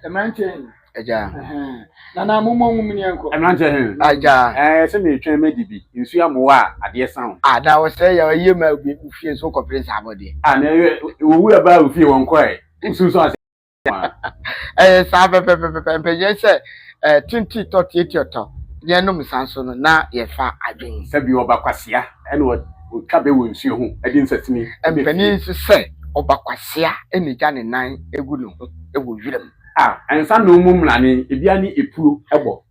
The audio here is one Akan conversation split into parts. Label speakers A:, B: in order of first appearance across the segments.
A: Mmeranteɛ he.
B: Agya.
A: Nana mo mmɔ nwom ni ɛnkɔ.
C: Mmeranteɛ he.
B: Agya.
C: Ɛɛ sɛ meretwɛn madi bi. Nsuo amoa a adeɛ sa wo.
B: Ah na wɔsɛ yɛ ɔyɛ ma obi fie nso kɔpere saa abɔdeɛ.
C: Ah na ɛyɛ owura baa wo fie wɔn kɔɛ. Wosunsun ase.
B: Ɛyɛ saa pɛpɛpɛpɛ mpanyinɛ sɛ ɛɛ tenten tɔ tietie tɔ yɛn nom nsa nso no na yɛfa adwene.
C: Sɛbi ɔba kwasea ɛna ɔtwa bɛ wɔ nsuo ho ɛde nsasini.
B: Mpanin nso sɛ ɔba kwasea ɛna egya ne nan egu ne ho ɛwɔ wiram.
C: Ah nsa nom mu mmrane ebia ne epuo ɛbɔ.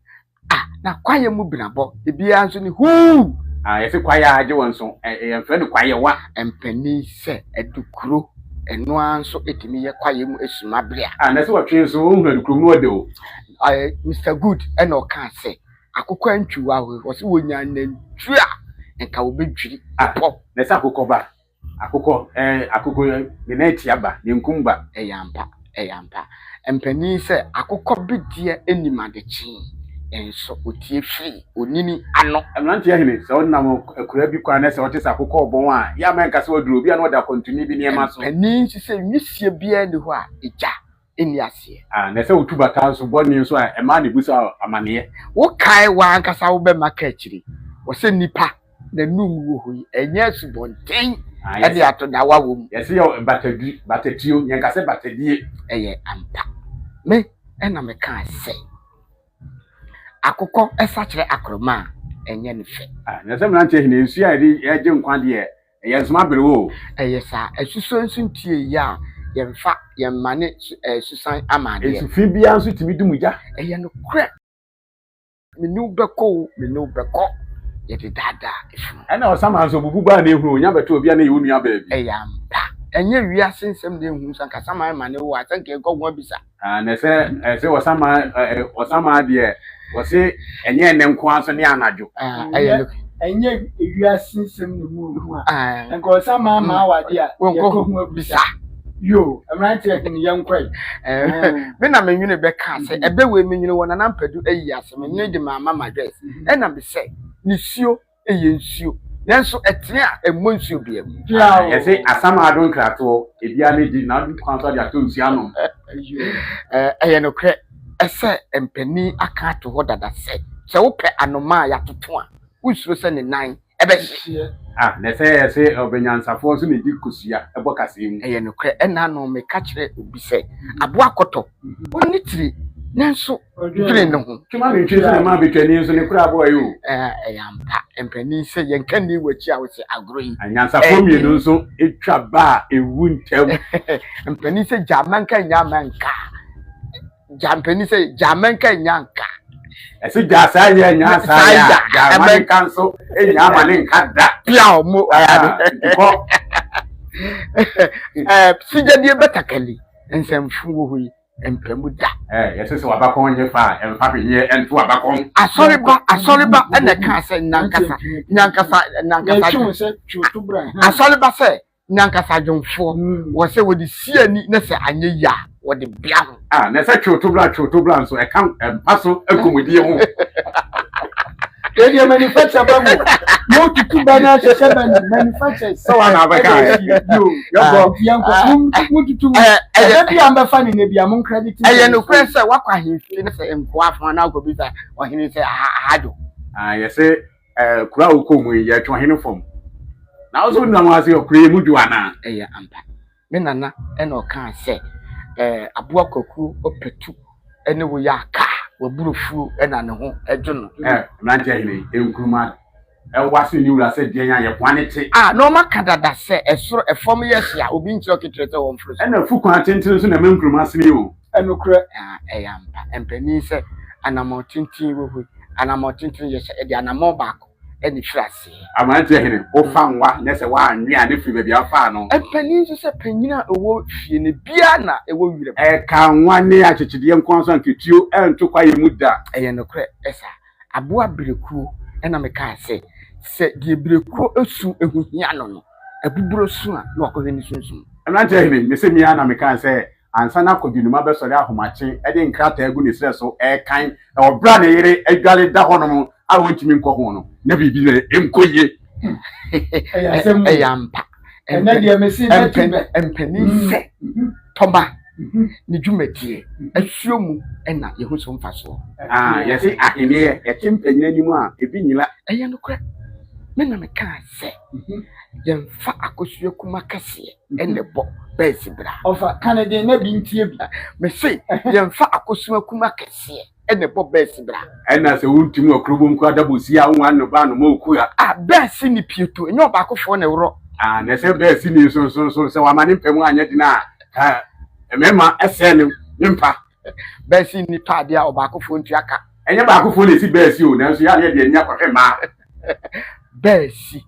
B: Ah na kwaeɛ mu binabɔ ebiara nso ne huu.
C: Ah yɛse kwaeɛ a agye wɔn so yɛmfrɛ no kwaeɛwa.
B: Mpanin sɛ adukuro ɛno ara nso ɛtumi yɛ kwaeɛ mu esuma bere a.
C: Ah na sɛ ɔtwe nso wohunu adukuro mu na ɔde o.
B: Mister Good ɛna ɔkaa sɛ akokɔ antwiwa hɔ ɔse wɔnya nantwi a nka wɔbɛdwiri
C: bepɔ. Ah na sɛ akokɔ ba Akokɔ eh, akokɔ eh, ne nan tia ba, ne nkum ba.
B: Ɛyɛ ampa, ɛyɛ ampa. Mpanin sɛ akokɔ bedeɛ nim adekyee, nso ɔtie firi onini ano.
C: Mmeranteɛ hene, sɛ wonam akuraa bi kwan na sɛ wote sɛ akokɔ rebɔn a, yɛ a mɛnka sɛ waduru obi a na ɔda akɔntoni bi nneɛma so.
B: Mpanin nso sɛ nwisie biara nni hɔ a egya nni aseɛ.
C: Ah, na sɛ wotu bata nso bɔne nso a, ɛmaa ne bu so amaneɛ.
B: Wokae w'ankasa wo bɛma ka akyire, wɔ sɛ nnipa n'anum wɔ hɔ yi, ɛnyɛ asubɔnten ɛne atodawa wɔ mu.
C: Yɛse yɛ batadu, batatuo, yɛnka sɛ batadie.
B: Ɛyɛ ampa. Me ɛna mekaa sɛ, akokɔ ɛsakyerɛ akoroma a, ɛnyɛ ne fɛ.
C: Ah, na sɛ mmeranteɛ hene, nsuo a yɛde yɛgye nkwa deɛ, ɛyɛ nsoma bere o.
B: Ɛyɛ saa. Asusuo nso ntie yie a, yɛmfa, yɛmmane su, ɛɛ, susan ama adeɛ.
C: Nsu fi biara nso tumi dum gya.
B: Ɛyɛ nokorɛ. Me ne wo bɛkɔ o, me ne wo bɛkɔ. Yɛde daadaa efunu.
C: Ɛna ɔsaman nso, obubu baa na ehunu, onya bɛto obi a na ɛyɛ wo nua baa bi.
B: Ɛyɛ ampa. Ɛnyɛ wiase nsɛm na ehu, sɛ anka saman ma ne wo a, sɛ anka yɛnkɔ ho abisa.
C: Ah, na sɛ ɛsɛ ɔsaman ɛ ɔsaman deɛ wɔse ɛnyɛ ɛnɛ nko ara so ne anadwo.
B: Ah, ɛyɛ no.
A: Ɛnyɛ wiase nsɛm na mu ohu a.
B: Ah.
A: Nka ɔsaman ma awade a yɛkɔ ho abisa. Yo, mmeranteɛ hene yɛnkɔ yi.
B: Me na me nwene bɛka sɛ ɛbɛ wei me nwene wɔ Nana Mpadu ayi ase me nwene de ma ama ma dwɛs ɛna me sɛ nisuo ɛyɛ nsuo nanso ɛtene a ɛmmɔ nsuo bia mu.
C: Yɛse Asamado nkratoɔ ebia ne di na kwan so de atɔ nsuo anom.
B: Ɛyɛ nokorɛ sɛ mpanin aka ato hɔ dada sɛ, sɛ wopɛ anomaa a yɛatoto a, wonsuro sɛ ne nan bɛhye.
C: Ah, na ɛsɛ yɛse ɔbɛnyansafoɔ nso na ɛdi kosua bɔ kaseɛ mu.
B: Ɛyɛ nokorɛ. Ɛnna ano meka kyerɛɛ obi sɛ, Aboa kɔtɔ, ɔnni tiri, nanso dwene ne ho.
C: Twema ne ntwi nso na ɛma abɛtwani nso ne kora aboa yi o.
B: Ɛyɛ ampa, mpanin sɛ yɛnka nni w'akyi a wose agorɔ yi.
C: Anyansafoɔ mmienu nso twa ba a ɛwu ntɛm.
B: Mpanin sɛ gya mɛnka nya mɛnka. Gya mpanin sɛ gya mɛnka nya nka.
C: Ɛsɛ gya saa yɛ nya saa yɛ a gya ma ne nka nso nya ma ne nka da.
B: Pia ɔmo
C: kɔ.
B: Sigyadie bɛtakali nsɛmfo wɔ hɔ yi. mpɛ mu da.
C: Ɛ yɛse sɛ w'abakɔn nye fa a, ɛmfa hwenyeɛ nto w'abakɔn.
B: Asɔreba, asɔreba na ɛkaa sɛ nankasa, nankasa, nankasa. Asɔreba sɛ nankasa dwomfoɔ, wɔ sɛ wɔde si ani na sɛ anyɛ yie a, wɔde bea ho.
C: Ah, na sɛ twewtobra twewtobra nso ɛka mpa so nkɔmmɔdie ho.
A: Yɛdeɛ manufacture ba mu. Mo tutu ba na ahyehyɛ ba ni manufacture.
C: Sɛ wa na abɛka ɛ.
A: Yo, yɛkɔ yɛnkɔ mo tutu mu. Ɛbɛ bi a mbɛfa ne nɛ bi a mo credit.
B: Ɛyɛ nokorɛ sɛ wakɔ ahemfie na sɛ nkoa afo anaa akɔbisa ɔhene sɛ aha aha dwo.
C: Ah, yɛsɛ ɛɛ kura a wokɔ mu yi yɛtwe ɔhene fam. Na wo nso wonam ase ɔkura yi mu dwo anaa?
B: Ɛyɛ ampa. Me nana na ɔkaa sɛ, eh, aboa kwakuo ɔpatu ne wo yɛ aka a, w'aburofuo na ne ho dwo no.
C: Eh, mmeranteɛ hene, Nkrumah, ɛwa se ne wura sɛ deɛn a yɛkoa ne te.
B: Ah, na ɔma ka dada sɛ ɛsoro ɛfam yɛ hye a, obi nkyerɛ ɔketewa sɛ wɔmforo so.
C: Ɛna afu kwan tentene nso na ɛma Nkrumah sene o.
A: Ɛnokorɛ.
B: Ah, ɛyɛ ampa. Mpanin sɛ anammɔn tenten wɔ hɔ yi, anammɔn tenten yɛ sɛ ɛde anammɔn baako. ne firi aseɛ.
C: Aberanteɛ hene, wofa nwa na sɛ woanwe a ne firi baabi a wofaa no.
B: Mpanin nso sɛ panyin a ɛwɔ fie no biara na ɛwɔ wiram.
C: Ɛka nwa ne akyekyedeɛ nko ara nso anka tuo ɛnto kwaeɛ mu da.
B: Ɛyɛ nokorɛ saa. Aboa berekuo na mekaa sɛ, sɛ deɛ berekuo su ho hia no no, abuburo su a na wakɔhwɛ ne sunsum.
C: Aberanteɛ hene, mese me ara na mekaa sɛ ansa na Kwadwonima bɛsɔre ahomakye de nkrataa agu ne serɛ so rekan wɔ berɛ a ne yere adware da hɔnom a ɔntumi nkɔ ho no, na biribi na ɛnkɔ yie.
B: Ɛyɛ ampa. Mpanin sɛ tɔma. Ne dwumadie asuo mu na yɛhu so mfasoɔ.
C: Ah, yɛse ahenneɛ ɛte mpanyin anim a, ebi nyina.
B: Ɛyɛ nokorɛ, me na mekaa sɛ yɛmfa akosua kuma kɛseɛ na ɛbɔ bɛɛsi bra.
A: Ɔfa, ka ne den na bi ntie bi.
B: Mese yɛmfa akosua kuma kɛseɛ na ɛbɔ bɛɛsi bra.
C: Ɛna sɛ wontumi wɔ kurobo nko adabosi a wonwa no ba no ma okua.
B: Ah, bɛɛsi ne pieto, ɛnyɛ ɔbaakofoɔ na ɛworɔ.
C: Ah, na sɛ bɛɛsi ni nso nso nso sɛ wama ne mpɛ mu anyɛ den a, ka mmarima ɛsɛɛ ne ne mpa.
B: Bɛɛsi ni tɔ adeɛ a ɔbaakofoɔ ntua ka.
C: Ɛnyɛ baakofoɔ na esi bɛɛsi o, nanso yɛ a na yɛde ani akɔhwɛ mmaa.
B: Bɛɛsi,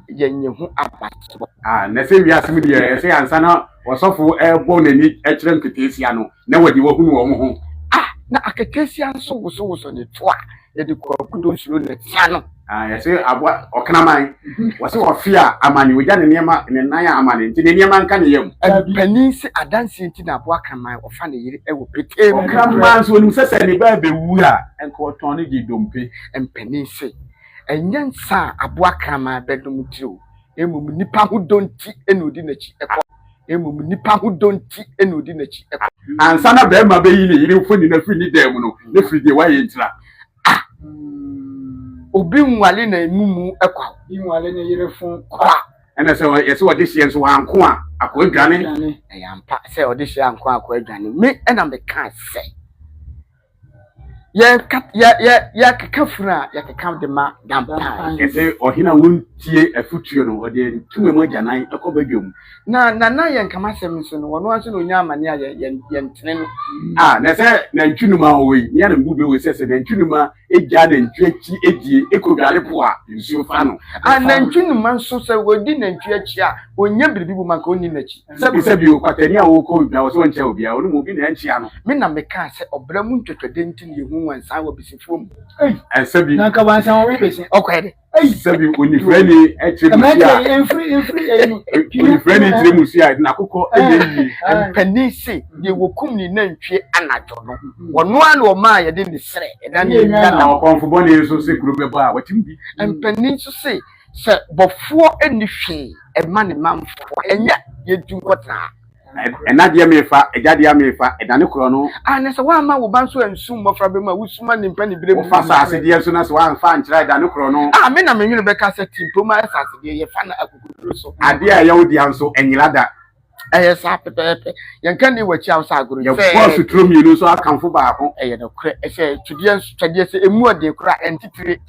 B: yɛnyɛ ho abasobɔ.
C: Ah, na sɛ wiase mu deɛ ɛsɛ ansa na ɔsɔfo ɛrebɔ n'ani kyerɛ nketeesia no na wɔde wahunu wɔn ho.
B: Ah, na aketeesia nso wosowoso ne to a yɛde kwaku donsuro na tia no.
C: Ah, yɛsɛ aboa ɔkraman, wɔsɛ ɔfe a amane, ogya ne nneɛma ne nan a amane, nti ne nneɛma nka ne yam.
B: Mpanin se adanseɛ nti na aboa kraman ɔfa ne yere wɔ petee mu.
C: Ɔkraman nso onim sɛ sɛ ne ba bɛwu a, nka ɔtɔn no gye dompe.
B: Mpanin se ɛnyɛ nsa a aboa kraman bɛnom tiri o, mmom nnipa ho dɔ nti na odi n'akyi kɔ. Mmom nnipa ho dɔ nti na odi n'akyi kɔ.
C: Ansa na barima bɛyi ne yere mfonini afiri ne dan mu no, ne firi deɛ wayɛ ntira.
B: Ah! Obi nwale na emumu kwa o.
A: Obi nwale ne yere fo kwa.
C: Ɛna sɛ yɛsɛ ɔde hyeɛ nso wanko a, akoa dwane.
B: Ɛyɛ ampa sɛ ɔde hyeɛ anko a, akoa dwane. Me ɛna mekaa sɛ. Yɛka yɛ yɛ yɛkeka funu a yɛkeka de ma dampan.
C: Yɛsɛ ɔhene a wontie afutuo no, ɔde ntoma mu agyanan kɔ badwam.
B: Na nana yɛ nkamasɛm nso no, ɔno ara nso na ɔnya amane a yɛ yɛ yɛntene no.
C: A na sɛ nantwi numa wɔ yi, nea na mbu bɛ wɔ sɛ sɛ nantwi numa gya nantwi akyi die kɔdware po a, nsuo fa no.
B: A nantwi numa nso sɛ wɔdi nantwi akyi a, ɔnya biribi bu ma nka ɔnni n'akyi.
C: Sɛbi sɛbi o, kwatani a ɔrekɔ dwa, ɔsɛ ɔnkyia obiara, ɔno mu obi na ɛnkyia no.
B: Me na mekaa sɛ ɔbra mu ntwɛtwɛdɛ nti na yɛhu nwansan wɔ besifoɔ mu.
A: Ei!
C: Sɛbi.
A: Na nka wansan wɔwe bese.
B: Ɔkɔɛ de.
A: Ei!
C: Sɛbi onifirani kyerɛ musuo a.
A: Mmeranteɛ mfiri mfiri ɛyi no.
C: Onifirani kyerɛ musuo a n'akokɔ nyɛ yie.
B: Mpanin se deɛ wɔkum ne nantwie anadwo no, ɔno ara na ɔmaa yɛde ne serɛ ɛda ne
C: Na ɔkɔmfo bɔne nso se kuro bɛbɔ a, watim bi.
B: Mpanin nso se Sɛ bɔfoɔ nni hwee mma ne manfoɔ a, ɛnyɛ yɛntu nkɔtena ha.
C: Ɛna deɛ mefa, agya deɛ mefa, ɛdane korɔ no.
B: A na sɛ woamma wo ba nso ansu mmɔfra berɛ mu a, wosuma ne mpaninberɛ mu.
C: Wofa asase deɛ nso na sɛ woamfa ankyerɛ a, ɛdane korɔ no.
B: A me na me nwene bɛka sɛ Timpom asase deɛ, yɛfa no akokoduro so.
C: Adeɛ a ɛyɛ wo dea nso, ɛnyera da.
B: Ɛyɛ saa pɛpɛɛpɛ. Yɛnka nni w'akyi a wo sɛ agorɔ yi.
C: Yɛbɔ asuturo mmienu nso akamfo baako.
B: Ɛyɛ nokorɛ sɛ twedeɛ nso twɛdeɛ sɛ emu ɔden koraa a ɛntitire.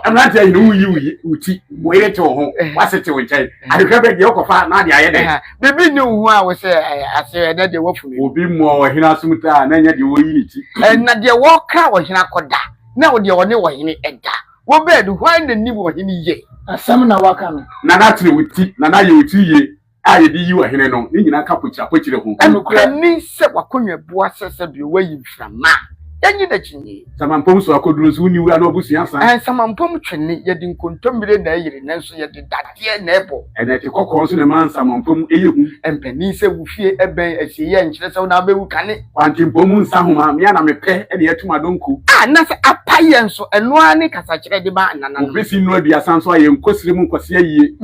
C: Mmeranteɛ yi woyi wo ti, wo yere te wo ho, w'ase te wo nkyɛn. Ahwehwɛ bɛ deɛ wokɔfa na ade ayɛ dɛn?
B: Biribi nni wo ho a wo sɛ ase ɛnɛ deɛ woafu me.
C: Obi mmɔ ɔhene asom taa na ɛnyɛ deɛ ɔreyi ne ti.
B: Na deɛ wɔkra ɔhene akɔda na deɛ ɔne ɔhene da. Wo baabi, hwan na nim ɔhene yie?
A: Asɛm na waka no.
C: Nana tene wo ti, Nana yɛ wo tiri yie. A yɛde yi ɔhene no, ne nyinaa ka pokyirapokyire ho.
B: Ɛnni sɛ w'akonnwa bua sɛ sɛdeɛ woayi mframa a, yɛnnye no akyinnye.
C: Samampom so akɔduru nso, wonni wura na w'abusua sa.
B: Nsamampom twene, yɛde nkontommire na ɛyere, nanso yɛde dadeɛ na ɛbɔ.
C: Ɛna ɛte kɔkɔɔ nso na ɛma nsamampom yɛ hu.
B: Mpanin sɛ wo fie bɛn asieeɛ nkyerɛ sɛ wo na wobɛwu kane.
C: Kwantempɔn mu nsahoma, me ara na mepɛ na yɛatum adonko.
B: A na sɛ apaeɛ nso, ɛno ara ne kasakyerɛ de ma nananom.
C: Wobɛsi nnuro aduasa nso a, yɛnkɔ serɛ mu nkɔse ayie.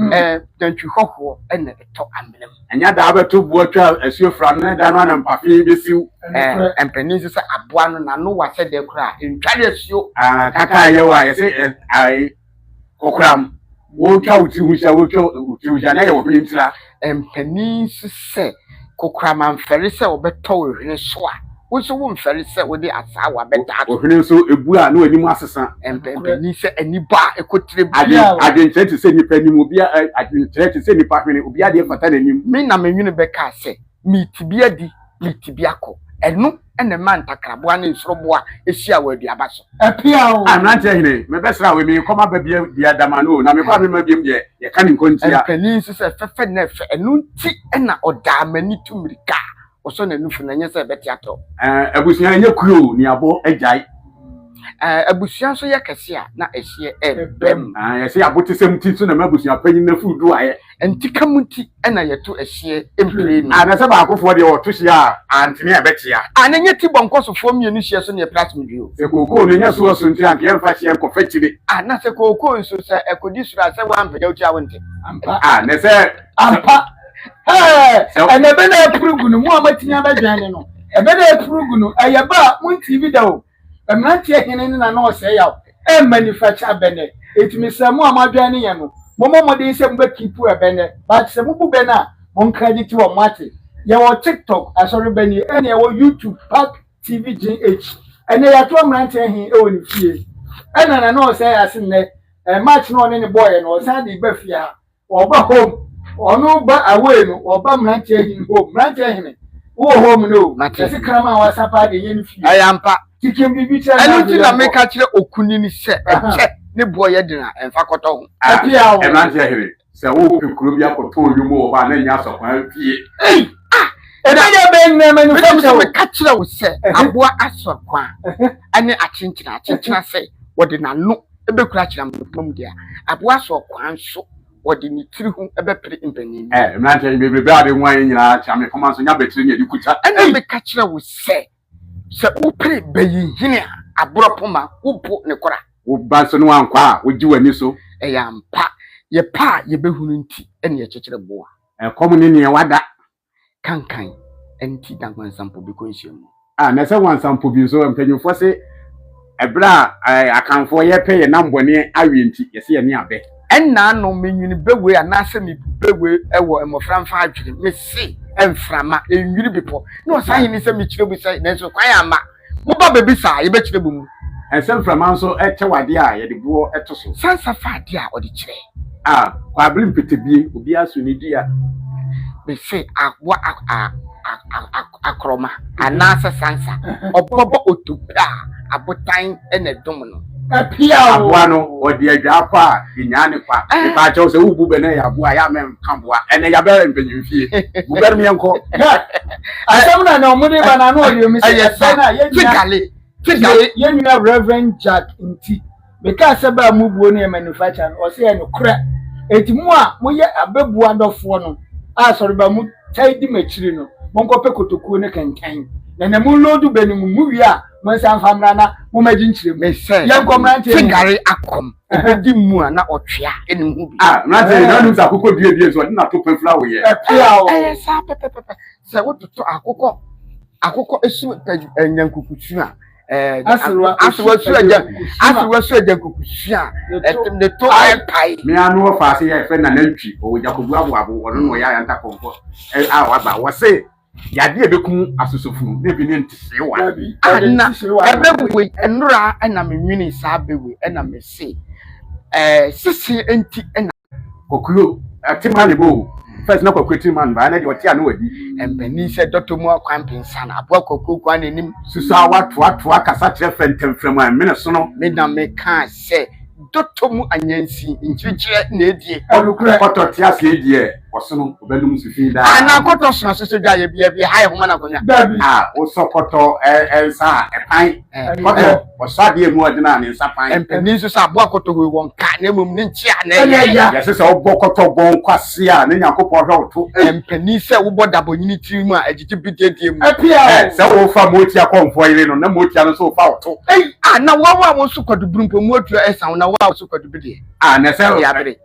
B: Nantwi hɔhoɔ na ɛtɔ amena mu.
C: Ɛnyɛ daa bɛto boɔ twa asuo fra no, na da no ara na mpafe bɛsiw.
B: Mpanin nso sɛ aboa no n'ano wa sɛ dɛn koraa a, ɛntware asuo.
C: Kaka a ɛyɛ wo a, yɛse ae, kokoram, wotwa wo tiri ho hyia, wotwa wo tiri ho hyia na ɛyɛ wo hwene ntira.
B: Mpanin nso sɛ kokoram amfɛre sɛ ɔbɛtɔ wo hwene so a, wo nso womfɛre sɛ wode asaawa bɛdaa so.
C: Wo hwene nso ebu a na w'anim asesa.
B: Mpanin sɛ ani bɔ a ɛkɔ tire biara.
C: Adwenkyerɛ te sɛ nnipa anim, obi adwenkyerɛ te sɛ nnipa hwene, obi adeɛ fata n'anim.
B: Me na me nwene bɛkaa sɛ, Merete bi adi, merete bi akɔ. Ɛno na ɛma ntakraboa ne nsoroboa hyia wɔ aduaba so.
A: Apia o.
C: Ah mmeranteɛ hene, mebɛsra wo, merekɔ m'aba bi adi adama no o, na mekɔ a memma biom deɛ, yɛka ne nkontia.
B: Mpanin nso sɛ, Fɛfɛ na ɛfɛ, ɛno nti na ɔdaa m'ani tu mmirika a ɔsɔ n'anufu no, ɛnyɛ sɛ ɛbɛte atɔ.
C: Eh, abusua ɛnyɛ kuo o, nea abɔ agyae.
B: Eh, abusua nso yɛ kɛse a, na ɛhyeɛ ɛbam.
C: Eh, yɛse abotesɛm ti nso na ɛma abusua panyin no afuru du ayɛ.
B: Ntika mu nti na yɛto ɛhyeɛ mprenu.
C: A na sɛ baakofoɔ deɛ wɔto hyeɛ a, antene a ɛbɛkyea.
B: A na ɛnyɛ ti bɔnkɔsofoɔ mmienu hyeɛ so na yɛpere asomdwoeɛ o.
C: Sɛ kookoo no nyɛ soɔ so nti a, anka yɛmfa hyeɛ nkɔfa kyire.
B: A na sɛ kookoo nso, sɛ ɛkɔdi soro a, sɛ woampagya wo ti a wonte.
A: Ampa.
C: A na sɛ.
A: Ampa. Ɛna ɛbɛ na ɛpuru gu no mo a moatumi abɛdwɛn ne no ɛbɛ na ɛpuru gu no ɛyɛ ba a montii bi da o. Mmeranteɛ hene ne na na ɔsɛe yaw ɛmma nifa kyɛ abɛ nɛ. Enti mesrɛ mo a moadwɛn ne yɛn no mommɔ mmɔden sɛ mobɛ keep ɛbɛ nɛ but sɛ mobu bɛ no a mon credit wɔn moate. Yɛwɔ TikTok asɔre bɛ nie ɛna yɛwɔ YouTube Park TV GH. Ɛnɛ yɛato mmeranteɛ he wɔ ne fie ɛna na na ɔsɛe ase nnɛ match na ɔne ne bɔɔyɛ no ɔsan de ba fie ha. Ɔba home ɔno ba away no ɔba mmeranteɛ hene home mmeranteɛ hene wowɔ home no o yɛse kraman a wasa paa deɛ ɛnyɛ ne fie.
B: Ɛyɛ ampa.
A: Kyekyɛm biribi kyerɛ
B: ɛno nti na meka kyerɛ okunini sɛ ɛkyɛ ne boɔ yɛ den a ɛmfa kɔtɔ ho.
A: Ɛpia o.
C: Mmeranteɛ hene sɛ wopɛ kuro bi akɔtɔn nnwom wɔ hɔ a na ɛnyɛ asɔkwan fie.
B: Ei ah
A: ɛbɛyɛ bɛn nyinaa ma nifa kyɛ o.
B: Meka kyerɛ wo sɛ aboa asɔkwan ɛne akyenkyena akyenkyena sɛ wɔde n'ano bɛkura akyerɛma mu deɛ a, aboa sɔɔ kwan nso wɔde ne tiri ho bɛpere mpanin.
C: Ɛ, mmeranteɛ yi bebrebe a de nwan yi nyinaa kyea me kɔma nso nya bɛtiri ne adi kuta.
B: Ɛna meka kyerɛ wo sɛ, sɛ wopere bayihene a, aborɔ poma, wopo ne kora.
C: Wo ba nso ne wankɔ a, wogye w'ani so.
B: Ɛyɛ ampa, yɛpɛ a yɛbɛhunu nti na yɛkyekyere boa.
C: Ɛkɔm ne neɛ wada.
B: Kankan nti na nwansampɔ bi kɔ nsuo mu.
C: Ah, na sɛ nwansampɔ bi nso, mpanyinfoɔ se ɛberɛ a eh, Akanfoɔ yɛpɛ yɛn nam bɔne awe nti, yɛse yɛne abɛ.
B: Ɛnna ano menwene bɛwei anaasɛ mebu bɛwei wɔ mmɔfra mfa adwene, mese mframa ɛnwiri bepɔ, na ɔsan hene sɛ mekyerɛ mu sɛ nanso kwan amma. Moba bɛbisa a, yɛbɛkyerɛ mo mu.
C: Ɛsɛ mframa nso kyɛ adeɛ a yɛde boɔ to so.
B: Sansa fa adeɛ a ɔde kyerɛ.
C: A, kwabere mpetebie, obiara so ne dua.
B: Mese aboa a, a, a, akorɔma anaasɛ sansa, ɔbɔbɔ otope a, abotan na ɛdom no.
C: Aboa no, ɔde adwaa kɔ a, yɛnyaa ne kwa. Mepaakyɛw sɛ wobu bɛ na ɛyɛ aboa a, yɛ a mɛnka boa. Ɛnɛ yɛabɛ mpanyimfie. Bu bɛ no yɛnkɔ.
A: Asɛm na na ɔmo de ba na ano ɔyɛ mi sɛ ɛbɛ na
B: yɛn
A: yɛn nua Reverend Jack nti meka sɛ baa mu buo no yɛ manufacture no ɔsɛ yɛ nokorɛ eti mo a moyɛ abɛbu adɔfoɔ no a sɔreba mu tae di m'akyiri no monkɔpɛ kotokuo ne kɛntɛn na na mo load bɛ no mu mu wie a mo nsa mfa mmra na mo magye nkyerɛ mu yɛnkɔ mmeranteɛ
B: mu gare akɔm ɛbɛdi mu a na ɔtwea ɛne mu bi.
C: Ah mmeranteɛ yi na ɔnim sɛ akokɔ dua bi nso ɔde n'ato pɛ fura wo yɛ.
A: Ɛpea o.
B: Ɛyɛ saa pɛpɛpɛpɛ sɛ wototo akokɔ akokɔ esu nyankukusu a ɛɛ aserewa su agya aserewa su agya nkukusu a ɛte ne to ɛpae.
C: Mmea no wɔ faase yɛ fɛ nanantwi ɔwɔ jakobu aboabo ɔno na ɔyɛ ayanta kɔnkɔ a waba wɔse yadeɛ bɛkum asosofunu na ebi ne ntehyewa.
B: Ana ɛbɛwe nnora ɛna menwene saa bɛwe ɛna mese ɛɛ sese nti ɛna.
C: Kwakuo ɛte ma ne bo first na kwakuo ti ma no baa na deɛ ɔte a na wadi.
B: Mpanin sɛ dɔtɔ mu akwan mpensa na aboa kwakuo kwan n'anim.
C: Susu a watoatoa kasa kyerɛ fɛntɛmfrɛm a mene sono.
B: Me na mekaa sɛ dɔtɔ mu anyansi nkyirikyerɛ na edie.
C: Kɔtɔ te aseɛ deɛ ɔsono ɔbɛnom nsu fi daa.
B: Anaa kɔtɔ sono so sɛ dwa yɛ bia bi ha yɛ homa na akonnwa.
A: Dabi.
C: A wosɔ kɔtɔ nsa a ɛpan. Kɔtɔ ɔsɔ adeɛ mu ɔdena a ne nsa pan.
B: Mpanin nso sɛ aboa kɔtɔ hoi wɔn ka na mmom ne nkyea na ɛyɛ.
C: Yɛse sɛ wobɔ kɔtɔ bɔn kwase a ne Nyankopɔn hwɛ wo to.
B: Mpanin sɛ wobɔ dabɔnyini tiri mu a ɛgyegye bidedie mu.
A: Ɛpia o.
C: Sɛ wofa motia kɔmfoɔ yere no na motia no nso wofa wo to.
B: Ei a na wɔn a wɔso kwaduburu mpo moatua ɛsa wo na wo a wɔso kwadubi deɛ.
C: A na sɛ
B: yɛabere.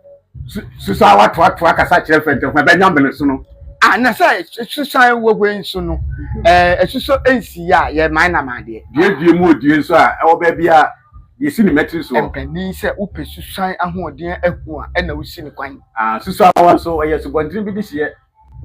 C: Susu a watoatoa kasa kyerɛ fɛntɛmfo ɛbɛnya mene so no.
B: A na sɛ susan wɔ hɔ yi nso no ɛɛ ɛsusɔ nsi a yɛ man nam adeɛ.
C: Duadua mu odue nso a ɛwɔ baabi a yɛsi ne mmatiri soɔ.
B: Mpanin sɛ wopɛ susan ahoɔden ahu a ɛna wosi ne kwan.
C: A susuawa nso ɔyɛ asubɔnten bi dehyeɛ.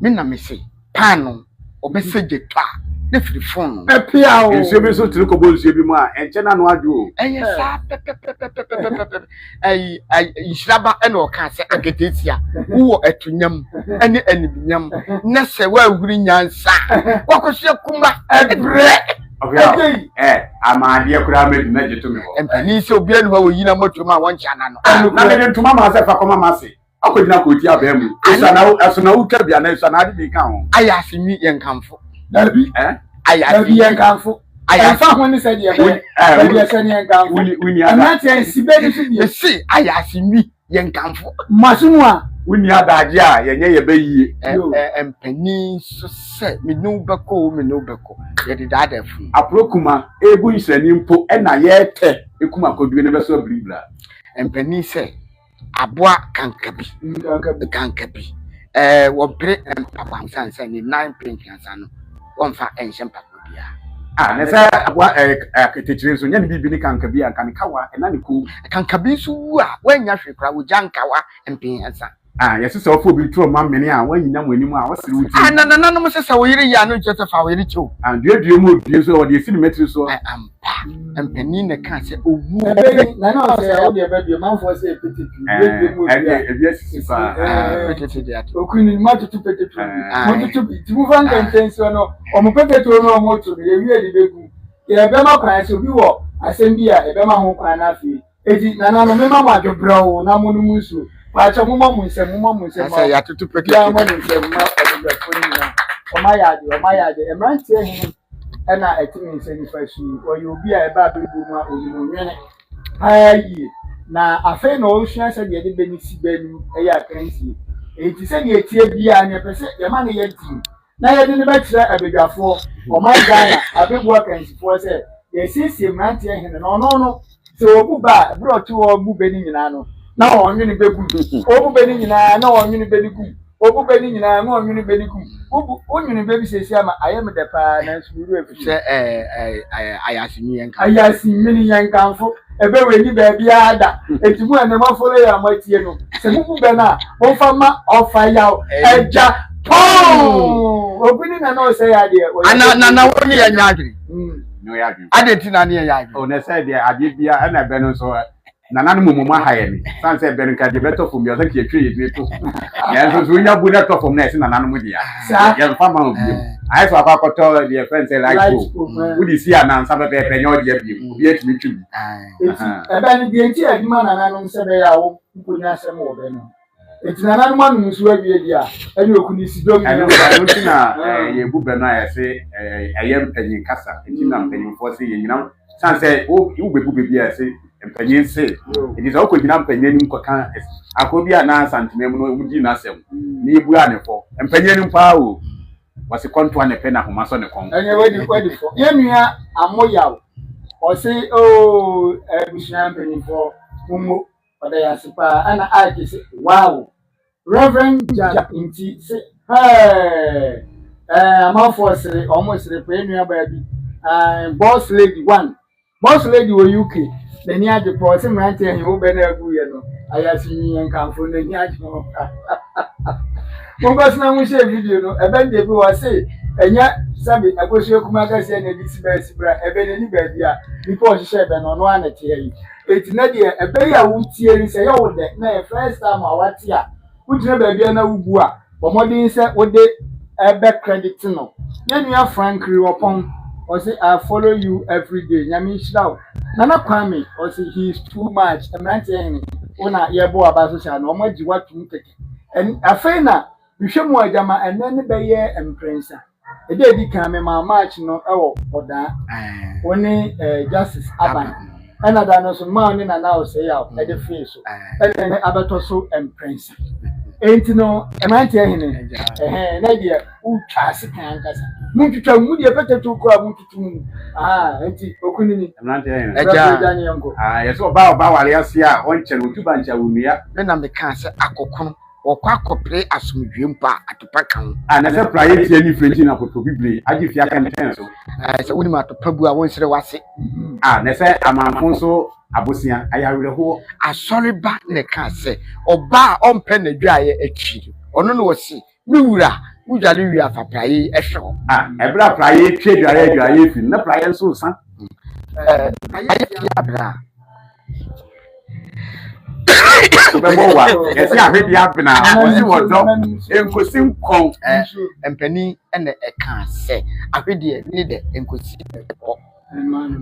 B: Me na mese paano ɔbɛsɛ gya tɔ a na firi fonoo.
A: Ɛpea o.
C: Nsuo bi nso tene kɔbɔ nsuo bi mu a ɛnkyɛ na ano adwo o.
B: Ɛyɛ saa pɛpɛpɛpɛpɛpɛpɛ. Ɛyi ayi nhyiraba ɛna ɔkaa sɛ aketesia wowɔ atunyam ɛne animnyam na sɛ woanhuri nyansa a wakɔsua kuma ɛbrɛ.
C: Ɔhwɛ ɛ ama adeɛ koraa madi na gye to me hɔ.
B: Mpanin sɛ obiara ni hɔ a wɔyi na mmɔtoam a wɔnkyɛ ana no.
C: Na mede ntoma maa sɛ fa kɔma m'ase. Akɔgyina kɔɔti abɛn mu. Esua na ɛso na wotwa bi anaa esua na ade bi ka ho.
B: Ayɛ ase nwi yɛ nkamfo.
A: Dabi.
C: Ɛ?
B: Ayɛ ase
A: Dabi yɛ nkamfo.
B: Ayɛ ase.
A: Ɛmfa ho ne sɛ deɛ bɛyɛ. Dabi ɛsɛ ne yɛ nkamfo.
C: Wuni wuni ada.
A: Mmeranteɛ nsi bɛ ni so bie.
B: Mese ayɛ ase nwi yɛ nkamfo.
A: Maso mu a.
C: Wonni adagye a yɛnyɛ yɛ bɛ yie.
B: Ɛ ɛ mpanin nso sɛ me ne wo bɛkɔ o me ne wo bɛkɔ yɛde daadaa funu.
C: Aporo kuma egu nhyerɛne mpo ɛna yɛtɛ ekum akɔdue no bɛso abiribira.
B: Mpanin sɛ aboa kankabi kankabi. Ɛɛ wɔmpere mpaboa ho sane sɛ ne nan mpere nkeansa no wɔmfa nhyɛ mpaboa biara.
C: Ah, na sɛ aboa ɛɛ aketekyire nso nyɛ ne biribi ne kankabi a nka ne kawa ɛna ne kɔn mu.
B: Kankabi nso wu a wɔannya hwee koraa wɔgya nkawa mpensa.
C: Ah, yɛse sɛ ɔfa obi turo ma mene a woanyina mo anim a ɔsere wo
B: Ah,
C: tirim.
B: na nananom se sɛ wo yere yɛ a no nkyerɛ sɛ fa wo yere kyɛ o.
C: Ah, duadua mu odue nso wɔde asi ne mmatiri soɔ.
B: Ah, ampa, mpanin na ɛkaa sɛ owuo.
A: Ɛbɛ yi, nana ɔsɛ wo deɛ bɛdue, manfoɔ sɛ pete pii, duadua mu odue a.
C: Ɛdeɛ ebi asisi paa.
B: Ah, pete deɛ ato.
A: Okuni, moatoto pete pii,
B: Ah.
A: mototo bi, nti mofa nkɛntɛnsoɔ no, wɔn pete tuo no a wɔto no, yɛwie de bɛgu. Yɛbɛma kwan sɛ obi wɔ asɛm bi a, yɛbɛma ho kwan na afei Eti nananom mema mo adwo brɛoo na monom nsuo. Paakyɛ momɔ mo nsam, momɔ mo nsam ma
B: Sɛ yɛatoto pete
A: obiara mmɔ ne nsam ma ɔbadwafoɔ no nyinaa. Wɔn ayɛ ade, wɔn ayɛ ade. Mmeranteɛ hene ɛna ɛte me nsa nifa so yi. Ɔyɛ obi a ɛba abɛbuo mu a ɔnim nwene paa yie. Na afei na ɔresua sɛdeɛ yɛde bɛ no si bɛ anim ɛyɛ akansie. Enti sɛdeɛ ɛteɛ biara no yɛpɛ sɛ yɛma no yɛ den. na yɛde no bɛkyerɛ abadwafoɔ, ɔman Ghana abɛbu akansifoɔ sɛ yɛasiesie mmeranteɛ hene na ɔno no sɛ ɔbu ba a berɛ ɔte hɔ bu bɛ no nyinaa no na ɔnwene bɛ gum ɔbu bɛ no nyinaa na ɔnwene bɛ no gum ɔbu bɛ no nyinaa na ɔnwene bɛ no gum wobu wonwene bɛ bi siesie ama ayɛ me dɛ paa nanso me werɛ afiri
B: sɛ ɛɛ ɛɛ ayase yɛn
A: nkamfo ayase nwene yɛn nkamfo ɛbɛ wɔ ni baabiara da eti mu ɛnɛ mafolo yɛ a moatie no sɛ mubu bɛ no a momfa ma ɔfa yaw agya pɔn obi ne nana ɔsɛ yɛ adeɛ
B: ana nana wo ne yɛ nyɛ adwene
C: ade
B: nti na ne yɛ yɛ adwene
C: o na sɛ deɛ adeɛ bia ɛna ɛbɛ no nso nana no mmom aha yɛ ne san sɛ ɛbɛ no nka deɛ bɛtɔ fam deɛ ɔsɛ nka yɛtwerɛ yɛ dini to yɛn nso so wonya bu na ɛtɔ fam na ɛsɛ nana no mu deɛ yɛmfa ma obiom ayɛ sɛ wakɔ akɔtɔ deɛ fɛn sɛ light bulb wode si anansa pɛpɛɛpɛ nyɛ ɔdeɛ biom obi atumi twim
A: ɛbɛ no deɛ nti adwuma nananom sɛ bɛyɛ a wo nkɔnya asɛm wɔ bɛ no Enti nananom anom nsuo awie deɛ a, ɛne okunu si dɔm
C: Ɛno ɛno nti na yɛbu bɛ no a yɛse ɛyɛ mpanyin kasa. Nti na mpanyinfoɔ se yɛnyina san sɛ wobɛbu bɛ bi a yɛse mpanyin se. Nti sɛ wokɔgyina mpanyin anim kɔka akɔ bi a na Asantema mu no wɔdi n'asɛm na yɛbuaa ne fɔ. Mpanyin anim paa o. Wɔse kɔntoa ne pɛ na ahoma sɔ ne kɔn.
A: Ɛnyɛ wadi wadi fɔ. Yɛn nua Amoyaw ɔse oo abusua mpanyinfoɔ mo Ɔda yɛn ase paa. Ɛna Ike se, Wow! Reverend Jack nti se, Hɛɛ! Ɛɛ, amanfoɔ sere, wɔn sere paa. Yɛn nuabaa bi, ɛɛ, Boss Lady one, Boss Lady wɔ UK, n'ani agye paa. Ɔse mmeranteɛ he, wo bɛ no agu yɛ no, ayase nyi yɛn nkamfo, n'ani agye ho. Monkɔ so na monhyɛ video no. Ɛbɛn deɛ bi wɔ se, ɛnyɛ sɛbe akosua kuma kɛseɛ na ɛde si bɛɛ si bra, ɛbɛn n'ani baabi a, nipa ɔhyehyɛ ɛbɛn no, ɔno ara na ɛte ha yi. Enti na deɛ ɛbɛyɛ a wotie no sɛ ɛyɛ wo dɛ na ɛyɛ first time a wate a, wogyina baabi a na wobu a, bɔ mmɔden sɛ wode ɛbɛ credit no. Yɛn nua Frank Riwɔpɔn, ɔse I follow you everyday, Nyame nhyira wo. Nana Kwame, ɔse he is too much, mmeranteɛ hene, wo na yɛbɔ w'aba so saa no, wɔn agye wo atom kɛkɛ. Ɛn, afei na mehwɛ mu a gyama ɛnnɛ ne bɛyɛ mprɛnsa. Ɛda edi kan memaa march no wɔ Ɔdaa, wo ne eh, Justice Aban. Ɛna da no nso maa ne Nana Osei-Yaw ɛde fee so. Ɛna ɛnɛ abɛtɔ so mprɛnsa. Enti no mmeranteɛ hene, ɛhɛn, na deɛ wotwa ase kan ankasa. Montwitwa mu deɛ pɛtɛto koraa montutu mu. Ah, enti okunini.
C: Mmeranteɛ hene.
B: Agya.
A: Agya ne yɛnkɔ.
C: Ah, yɛsɛ ɔbaa ɔbaa ware ase a ɔnkyɛ no otu ba nkyɛ a ɔnnua.
B: Me na mekaa sɛ akɔkono Wɔkɔ akɔpere asomdwoe mpo a, atopa ka ho.
C: A Na sɛ praeɛ tia ne firi nti na apotobibire agye fie akɛntɛn so.
B: Sɛ wonim atopa bu a, wonsere w'ase.
C: A Na sɛ amamfo nso abosea ayɛ awerɛhoɔ.
B: Asɔreba na ɛkaa sɛ, Ɔbaa a ɔmpɛ n'adwaeɛ akyi no, ɔno na ɔse, Me wura, wodware wie a, fa praeɛ yi hwɛ hɔ.
C: A Ɛberɛ a praeɛ retwi adwareɛ adwareɛ firi no, na praeɛ nso resa.
B: Praeɛ pia berɛ a.
C: Wobɛbɔ wa yɛsi ahwedeɛ abena wɔsi wɔdɔ nkosi nkɔn.
B: Mpanin na ɛka sɛ ahwedeɛ ne dɛ nkosi pɔ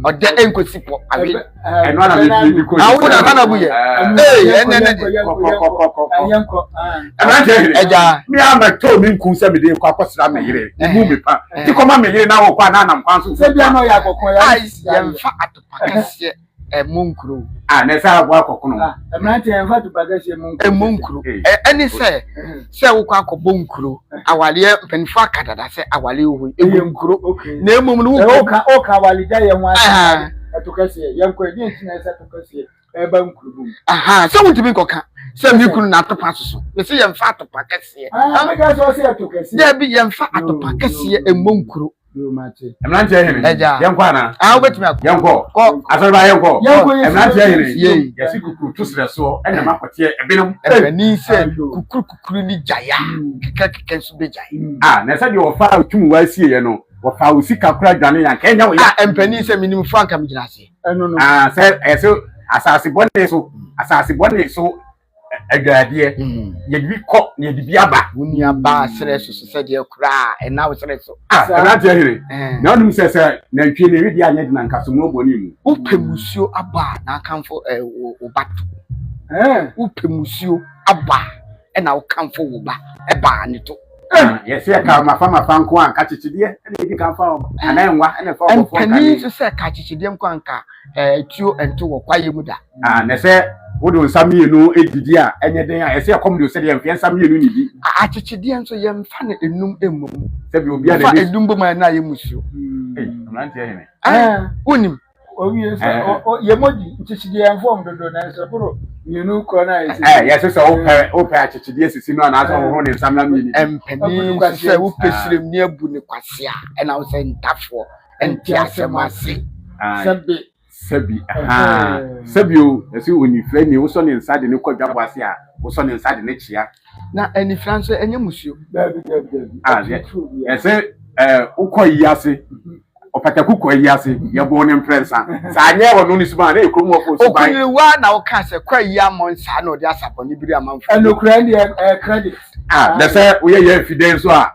B: ɔdɛ nkosi pɔ ahwe.
C: Ɛno ana mi mi kɔ.
B: Awo na nana bu yɛ. Ee ɛnɛ ne de.
C: Kɔkɔkɔkɔkɔ. Ɛnante hene.
B: Ɛgya.
C: Mi a ma tɔ mi nku sɛ mi de kɔ akɔsra mi yere. Mu mi pa. Ti kɔma mi yere na wɔ kɔ a na anam kwan so.
A: Sɛ bia na ɔyɛ akɔkɔ ya.
B: Yɛnfa atopa kɛseɛ. Ɛmmɔ nkuro.
C: A na ɛsɛ aboa akɔkono.
A: Mmeranteɛ yɛmfa atopa kɛseɛ mmɔ nkuro.
B: Ɛmmɔ nkuro. Ɛne sɛ sɛ wokɔ akɔbɔ nkuro awareɛ mpanimfoɔ aka dada sɛ awareɛ wɔ hɔ yi ɛwɔ nkuro na mmom no
A: wokɔ. Woka woka awaregya yɛ ho asɛm ɛto kɛseɛ yɛnkɔ ɛdeɛ nti na ɛsɛ to kɛseɛ ɛba nkuro mu.
B: Sɛ wontumi nkɔka Sɛ me kunu na atopa soso. Mese yɛmfa atopa kɛseɛ.
A: Ah, meka sɛ ɔsɛ ɛto kɛseɛ.
B: Dabi yɛmfa atopa kɛseɛ mmɔ nkuro.
C: Mmeranteɛ hene.
B: Ɛgya.
C: Yɛnkɔ anaa?
B: Ah, wobɛtumi akɔ.
C: Yɛnkɔ.
B: Kɔ.
C: Asɔreba yɛnkɔ.
A: Yɛnkɔ yɛ
C: Mmeranteɛ hene.
B: Yei.
C: Yɛsi kukuru to serɛ soɔ ɛna ma kɔteɛ ebinom.
B: Ɛbɛni sɛ
A: Ayo.
B: kukuru kukuru ni gyae a, keka keka nso bɛgyae.
C: Ah, na sɛ deɛ wɔfa tum wa asieɛ no, wɔfa wo sika kora dwane yɛn anka ɛnyɛ wo ya.
B: Ah, mpanin sɛ menim fo anka megyina aseɛ.
A: Ɛno no.
C: Ah, sɛ ɛyɛ sɛ asase bɔne so, asase bɔne so adwadeɛ, yɛde bi kɔ na yɛde bi aba.
B: Wo nua baa serɛ so so sɛdeɛ koraa ɛna wo serɛ so.
C: Ah, mmeranteɛ hene, na wonim sɛ sɛ nantwie ne wedeɛ anyɛ de na nka so mu ɔbɔne mu.
B: Wopɛ musuo abɔ a na akamfo wo ba to. Wopɛ musuo abɔ a ɛna wokamfo wo ba ɛbaa ne to.
C: Yɛsɛ yɛka mafa mafa nko a nka kyekyedeɛ ɛna yɛdi kan fa anaa nwa ɛna ɛfa ɔbɔfoɔ
B: Mpanin
C: nkane.
B: nso sɛ ka kyekyedeɛ nko anka tuo nto wɔ kwaeɛ mu da.
C: Ah, na sɛ wode wo nsa mmienu didi a ɛnyɛ den a ɛsɛ ɛkɔm de wo sɛdeɛ mfeɛ nsa mmienu ne di.
B: Akyekyedeɛ nso yɛmfa no enum mmɔ mu.
C: Sɛbi obi a
B: Fa
C: n'ani.
B: enum bɔ mu a ɛna ayɛ musuo.
C: Mmeranteɛ hene.
B: Wonim.
A: Owie sɛ yɛ mɔdi nkyekyedeɛ mfɔm dodo na nso boro mmienu korɔ no a yɛsisi.
C: Ɛ yɛsɛ sɛ wopɛ wopɛ akyekyedeɛ sisi no anaasɛ wohoro ne nsa mna mmienu.
B: Mpanin nso sɛ wopɛ sirem ne abu ne kwasea ɛna wo sɛ ntafoɔ nte asɛm ase.
A: Sɛbi.
C: Sɛbi sɛbi o yɛsɛ onifira ni wosɔ ne nsa de ne kɔ dwabɔ ase a wosɔ ne nsa de ne kyea.
B: Na anifira nso ɛnyɛ musuo.
A: Dabi dabi dabi.
C: Yɛsɛ wokɔ yi ase. Ɔpataku kɔ ayi ase, yɛbɔɔ ne mprɛnsa. Sɛ anyɛ ɔno ne suban a, na yɛ kurom hɔfoɔ suban.
B: Okunini waa na wokaa sɛ kɔ ayi ammɔ nsaa na ɔde asabɔne biri amanfoɔ.
A: Ɛnokorɛ deɛ ɛyɛ credit.
C: Ah, na sɛ woyɛ yɛ afidɛ nso a.